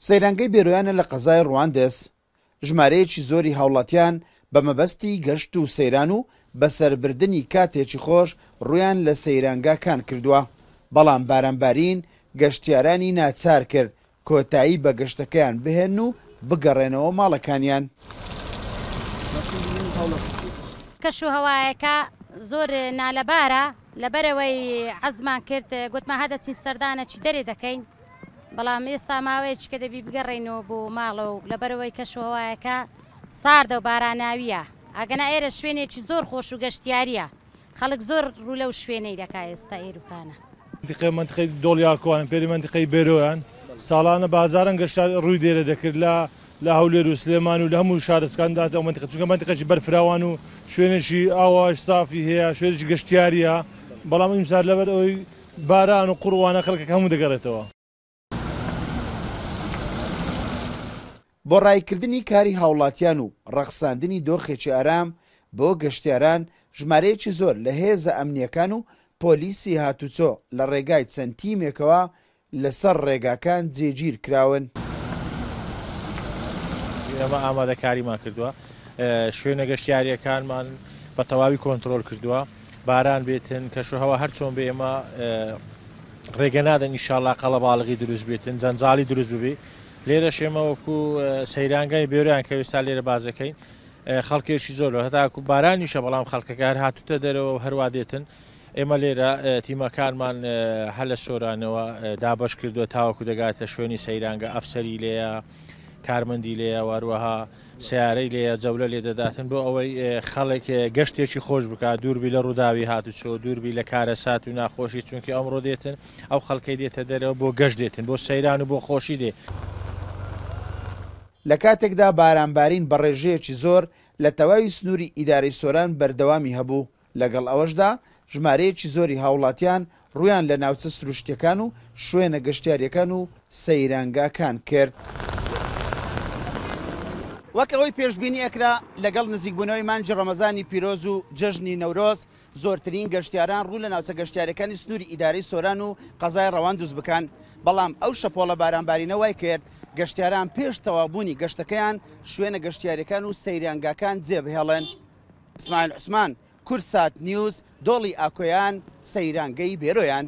سەیرانگەی بێرۆیانە لە قەزای ڕواندز، ژمارەیەکی زۆری هاوڵاتیان بە مەبەستی گەشت و سەیران و بەسەربردنی کاتێکی خۆش ڕوویان لە سەیرانگاکان کردووە، بەڵام بارانبارین گەشتیارانی ناچار کرد کۆتایی بە گەشتەکەیان بهێنن و بگەڕێنەوە ماڵەکانیان. کەشوهەوایەکە زۆر نالەبارە، لەبەرئەوەی عەزمان کرد گوتمان هەر دەچین سەردانەکی دەرێ دەکەین، بەڵام ئێستا ماوەیەکی کە دەبی بگەڕێینەوە بۆ ماڵەوە و لەبەرئەوەی کەشوهەوایەکە ساردە و باراناوییە، ئەگەنا ئێرە شوێنێکی زۆر خۆش و گەشتیارییە. خەڵک زۆر ڕوو لەو شوێنەی دەکا ئێستا ئێروکانە. مەنتیقەی مەنتیقەی دۆڵیاکۆان پێری مەنتیقەی بێرۆیان ساڵانە بە هەزاران گەشتیار ڕووی دێرە دەکرد لە لە هەولێر و سلێمان و لە هەموو شارستکان داتە ئەو مەنتیقە چونکە مەنتیقەکی بەرفراوان و شوێنێکی ئاواش سافی هەیە شوێنێکی گەشتیاریە بەڵام ئیمسار لەبەر ئەوەی باران و قوڕوانە خەڵکەکە هەموو دەگەڕێتەوە. بۆ ڕاییکردنی کاری هاوڵاتیان و ڕەخساندنی دۆخێکی ئارام بۆ گەشتیاران، ژمارەیەکی زۆر لە هێزە ئەمنییەکان و پۆلیسی هاتوچۆ لە ڕێگای چەند تیمێکەوە لەسەر ڕێگاکان جێگیر کراون. ئێمە ئامادەکاریمان کردووە، شوێنە گەشتیارییەکانمان بە تەواوی کۆنترۆل کردووە، باران بێتن، کەشوهەوا هەر چۆن بێ ئێمە ڕێگە نادەن ئیشاڵا قەڵەباڵغی دروست بێتن، جەنجاڵی دروست ببی. لێرەش ئێمە وەکو سەیرانگای بێرۆیان کە ئێستا لێرە بازەکەین خەڵکێکی زۆر هەتاکو بارانیشە بەڵام خەڵکەکە هەر هاتوتە دەرەوە و هەروا دێتن. ئێمە لێرە تیمەکانمان هەر لە سۆرانەوە دابەش کردووە تاوەکو دەگاتە شوێنی سەیرانگە ئەفسەری لێیە کارمەندی لێیە واروەها سیارەی لێیە جەولە لێ دەداتن بۆ ئەوەی خەڵک گەشتێکی خۆش بکات دووربی لە ڕووداوی هاتوچۆ دووربی لە کارەسات و ناخۆشی چونکی ئەمڕۆ دێتن ئەو خەڵکەی دێتە دەرەوە بۆ گەشت دێتن بۆ سەیران و بۆ خۆشی دێ. لە کاتێکدا بارانبارین بە ڕێژەیەکی زۆر لە تەواوی سنووری ئیدارەی سۆران بەردەوامی هەبوو، لەگەڵ ئەوەشدا ژمارەیەکی زۆری هاوڵاتیان ڕوویان لە ناوچە سروشتییەکان و شوێنە گەشتیارییەکان و سەیرانگاکان کرد. وەک ئەوەی پێشبینی ئەکرا، لەگەڵ نزیکبوونەوەی مانگی ڕەمەزانی پیرۆز و جەژنی نەورۆز، زۆرترین گەشتیاران ڕوو لە ناوچە گەشتیارییەکانی سنووری ئیدارەی سۆران و قەزای ڕەواندز بکەن، بەڵام ئەو شەپۆڵە بارانبارینە وایکرد گەشتیاران پێش تەواوبوونی گەشتەکەیان شوێنە گەشتیارییەکان و سەیرانگاکان جێبهێڵن. ئیسماعیل عوسمان، کوردسات نیوز، دۆڵی ئاکۆیان، سەیرانگەی بێرۆیان.